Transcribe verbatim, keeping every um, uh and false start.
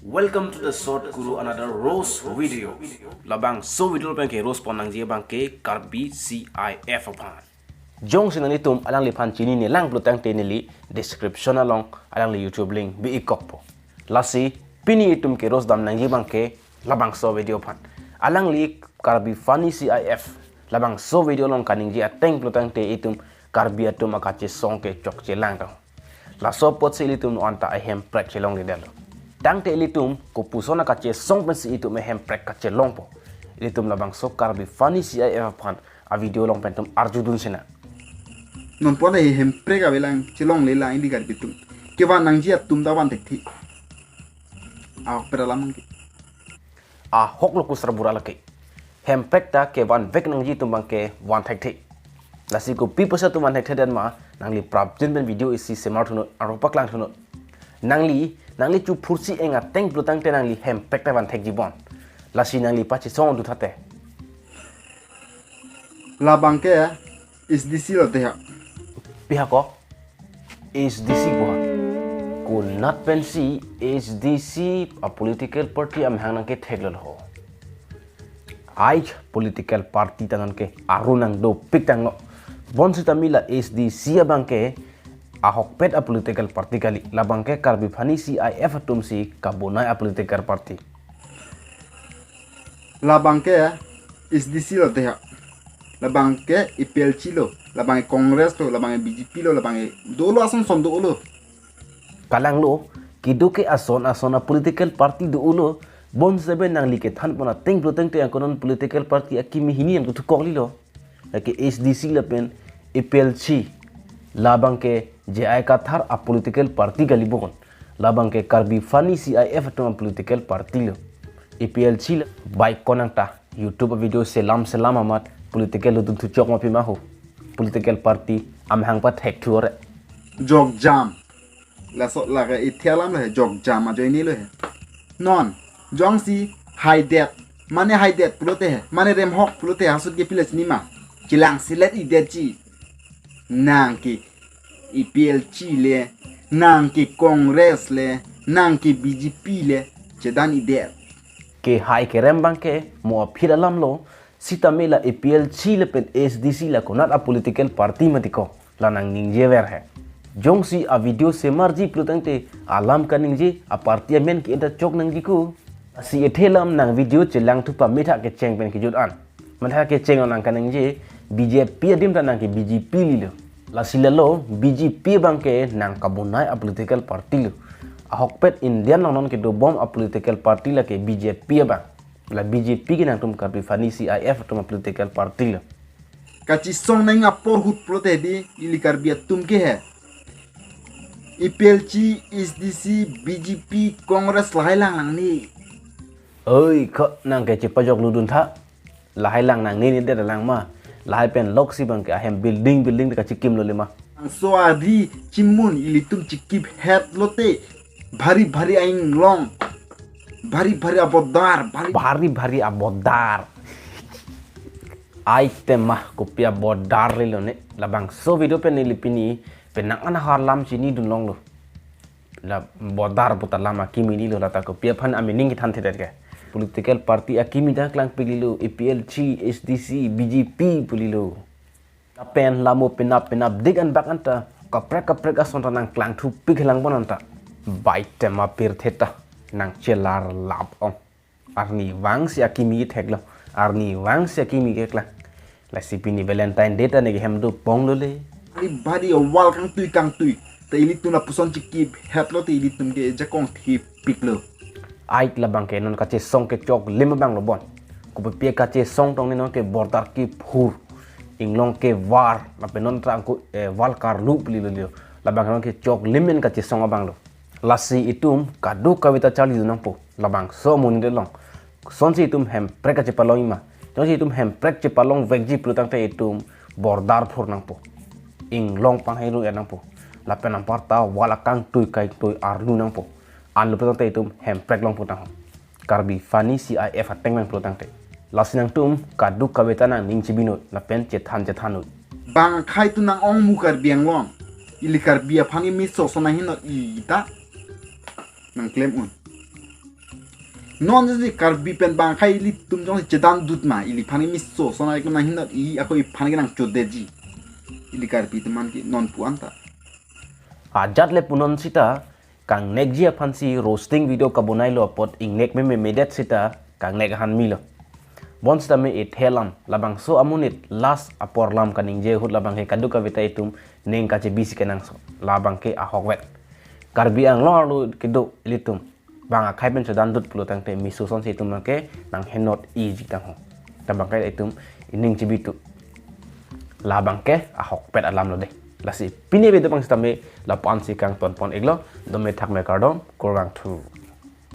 Welcome to the short Kuru another roast video. Labangso video pen ke roast pon nangji abangke Karbi C I F aphan. Jongsi nanglitum alangliphan chinine lang pulotangte neli description along alangli YouTube link bi-ik kokpo. Lasi pini itum ke roast dam nangji abangke labangso video aphan. Alangli Karbi Funny C I F. Labangso video along kaningje ateng pulotangte itum Karbi atum akachesong ke chokche lang tang. Laso apotsi ilitum anta ahemprek chelongledetlo. Tangte ilitum kopuson akachesong pensi itum ahemprek kachelongpo. Ilitum labangso Karbi Funny C I F aphan avideo along pen itum arjudun sinang. Non pon ahemprek avelang chelonglelang ili Karbi atum. Kevan nangji atum ta van thekthe. Ahokpet alam ke. Ahok lo kusra bura lake. Hemprek ta kevanvek nangji atum abangke van thekthe. Lasi kopi pusi atum van thekthedetma, nangli prapjin pen video isi semar thunot, aro paklang thunot. Nangli, nangli chuphursi eng ateng pulotangte nangli hemprek ta van thekji bon. Lasi nangli pachesong dutha te. Labangke S D C lote ha. Pi ha ko? S D C pu ha. Konat pensi S D C a political party amahang nangketheklo ho. Ai political party ta nonke aru nangdopik tanglo. Bonsitame la S D C abangke ahokpet a political party kali. Labangke Karbi Funny C I F atumsi kabonai a political party. Labangke S D C lote ha. Labangke A P H L C lo, labangke Congress lo, labangke B J P lo, labangke dolo ason son dolo. Kalanglo, kedo ke ason ason a political party dolo, bonsitame nangli kethan pon ateng pulotangte angkonon political party akimi hini yang tutu koklilo. Lake S D C lapen A P H L C, labangke J I Kathar a political party kali bon. Labangke Karbi Funny C I F atum a political party lo. A P H L C lo, bai konang ta YouTube video selam selam amat political lo dun thuchok ma pima ho. Political party amahang pathek thu ore. Jok jam. Laso lake ithe alam lo he, jok jam ajoine lo he. Non, jongsi haidet, mane haidet pulote he, mane remhok pulote he, ahut ke pila chinima. Chelang selet idetji. Nangke A P H L C le, nangke Congress le, nangke B J P le, chedan idet. Kehai kerem abangke mo aphit alam lo, sitame la A P H L C lapen S D C la konat a political party mati ko, la nangningjever he. Jongsi a video semarji pulotangte alam kaningje, a party amen ke-en ta chok nangji ko. Si ethe alam nang video chelang thu pame tha kecheng pen kejut an. Matha kecheng nang kaningje B J P adim ta nangke B J P lilo. Lasi lalo B J P abangke nang kabonai a political party lo. Ahokpet India along non kedobom a political party lake B J P abang. La B J P ke nangtum Karbi Funny C I F atum a political party lo. Kachesong nang apor ahut pulote di ili Karbi atum ke he. A P H L C, S D C, B J P, Congress lahai lang nangne. Oi, ko nangke chepajok ludun tha. Lahai lang nangne ni det lang ma. Lahai pen loksi abangke ahem building building de kachekimlo lema. Bangso ari chimun ilitum chekip het lote. Bhari bhari a-inglong. Bhari bhari abodar. Bhari bhari bhari abodar. Ai tema kopi abodar lilo ne. Labangso video pen neli pini penang an ahar alam chinidun longlo. La bodar puta alam akimi lilo, lata kopi aphan a-meaning kethan thedet ke. Political party akimi ta klangpik lilo, A P H L C, S D C, B J P pu lilo. Lapen lamo penap penap dik an bak anta kaprek kaprek ason ta nangklang thupik helang bon anta. Bai tema pirthe ta nangchelar lap ong. Arnivang si akimi ketheklo. Arnivang si akimi keklang. Lasi pini Valentine Day ta neke hem do ponglo le. Bhari bhari a-wall kangtui kangtui. Ta ilitum lapuson chekip het lote ilitum ke jakong thipiklo. Ai labangke non kachesong kechoklim abang lo bon. Kopi kachesong tong ne nonke border kephur. Inglong kevar. Lapen non trangko, eh, wall karlu pli lo lio. Labangke non kechoklim pen kachesong abang lo. Lasi itum kadokave ta charlidun nangpo. Labangso amonit along. Kosonsi itum hemprek kachepalongji ma. Jongsi itum hemprek chepalongvekji pulotangte itum border phur nangpo. Inglong pangheru-et nangpo. Lapen anparta wall akangtui kangtui arlu nangpo. Anlo pulotangte itum hemprek longpo tang ho. Karbi Funny C I F ateng nang pulotangte. Lasi nangtum kadokave ta nangning chibinut lapen chethan chethan-ut. Bang akhai tu nang-ong mu Karbi Anglong. Ili Karbi aphan kimi soso nanghin no ita. Nangklem un. Non jesi Karbi pen bang akhei ilitum jongsi chedan dut ma, iliphan ke miso son aik nang hinot, i ako iphan ke nang chodetji. Ili Karbi teman ke non pu anta. Ajat le punon sita, kangnekji aphansi roasting video kabonailo apot ingnek mememedet sita, kangnek ahan milo. Bonsitame ithe alam, labangso amonit last apor alam kaningje ahut labang ke kadokave ta itum ning kachebisi kenangsot. Labang ke ahokvet. Karbi Anglong arlo kedo ilitum bang akhei pen chedan dut pulo tangte miso sonsi itum ke nang hinot iji tang ho. Tabang ke itum ining chebi tu. Labang ke ahokpet alam lo de. Lasi pini video bang sitame lapu-ansi kangtonpon iklo, dome thakme kardom, kurvangthu.